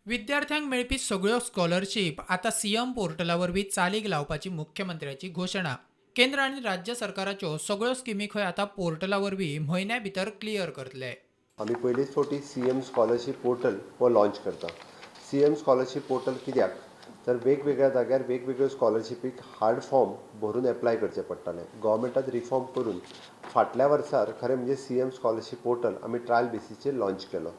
विद्यार्थ्यांक मेळपी सगळ्यो स्कॉलरशीप आतां सीएम पोर्टला वरवीं चालीक लावपाची मुख्यमंत्र्याची घोशणा. केंद्र आनी राज्य सरकाराच्यो सगळ्यो स्किमी खंय आतां पोर्टला वरवीं म्हयन्या भितर क्लियर करतले. आमी पयलीच फावटी सीएम स्कॉलरशीप पोर्टल हो लॉन्च करता. सीएम स्कॉलरशीप पोर्टल कित्याक, तर वेगवेगळ्या जाग्यार वेगवेगळ्यो स्कॉलरशिपीक हार्ड फॉर्म भरून एप्लाय करचें पडटालें. गोवोरमेंटान रिफॉर्म करून फाटल्या वर्सार खरें म्हणजे सीएम स्कॉलरशीप पोर्टल आमी ट्रायल बेसीसचेर लॉन्च केलो,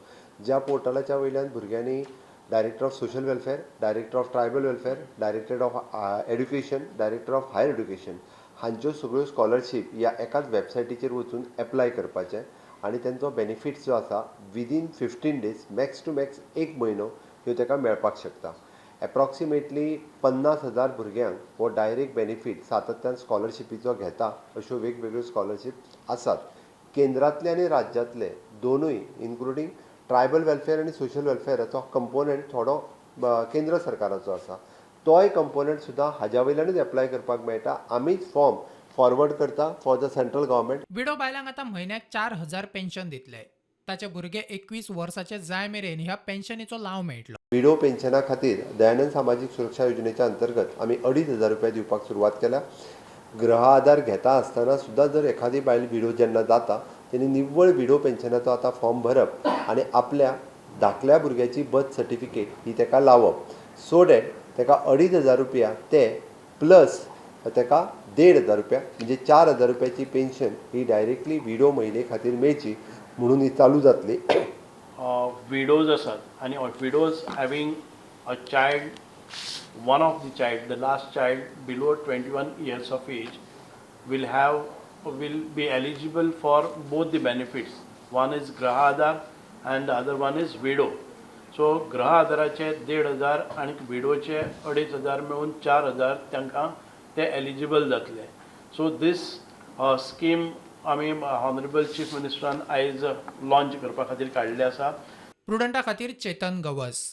ज्या पोर्टलाच्या वयल्यान भुरग्यांनी Director of Social Welfare, Director of Tribal Welfare, Director of Education, Director of Higher Education हांच्यो सगळ्यो स्कॉलरशीप ह्या एकाच वेबसायटीचेर वचून एप्लाय करपाचें आनी तेंचो बेनिफीट जो आसा, within 15 days, max to max एक म्हयनो, ह्यो ताका मेळपाक शकता. एप्रॉक्सिमेटली 50,000 भुरग्यांक हो डायरेक्ट बेनिफीट सातत्यान स्कॉलरशिपीचो घेता. अश्यो वेगवेगळ्यो स्कॉलरशीप आसात, केंद्रांतले आनी राज्यांतले दोनूय, इन्क्लुडींग ट्रायबल वेलफेअर आनी सोशल वेलफेअराचो कंपोनंट थोडो केंद्र सरकाराचो आसा. तोय कंपोनंट सुद्दां हाज्या वयल्यानूच एप्लाय करपाक मेळटा. आमीच फॉर्म फॉरवर्ड करता for the central government. Widow बायलांक आतां म्हयन्याक 4000 पेन्शन दितले. ताचे भुरगे 21 वर्साचे जाय मेरेन ह्या पेन्शनीचो लाव मेळटलो. विडो पेन्शना खातीर दयानंद सामाजीक सुरक्षा योजनेच्या अंतर्गत आमी 2500 रुपया दिवपाक सुरवात केल्या. गृह आधार घेता आसतना सुद्दां जर एखादी बायल विडो जेन्ना जाता, तेणी निव्वळ विडो पेन्शनाचो आतां फॉर्म भरप आनी आपल्या धाकल्या भुरग्याची बर्थ सर्टिफिकेट ही ताका लावप, सो that ताका 2500 रुपया ते प्लस ताका 1500 रुपया, म्हणजे 4000 रुपयाची पेन्शन ही डायरेक्टली विडो महिले खातीर मेळची म्हणून ही चालू जातली. विडोज आसात आनी widows having a child, one of the child, the last child below 21 years of age will be eligible for both the benefits. One is Graha Aadhaar and the other one is widow. So गृह आधाराचे 1500 आनी विडोचे 2500 मेळून 4000 तांकां ते eligible जातले. So दीस scheme आमी honourable chief मिनिस्टरान आयज launch करपा खातीर काडलें आसा. प्रुडंटा खातीर चेतन गवस.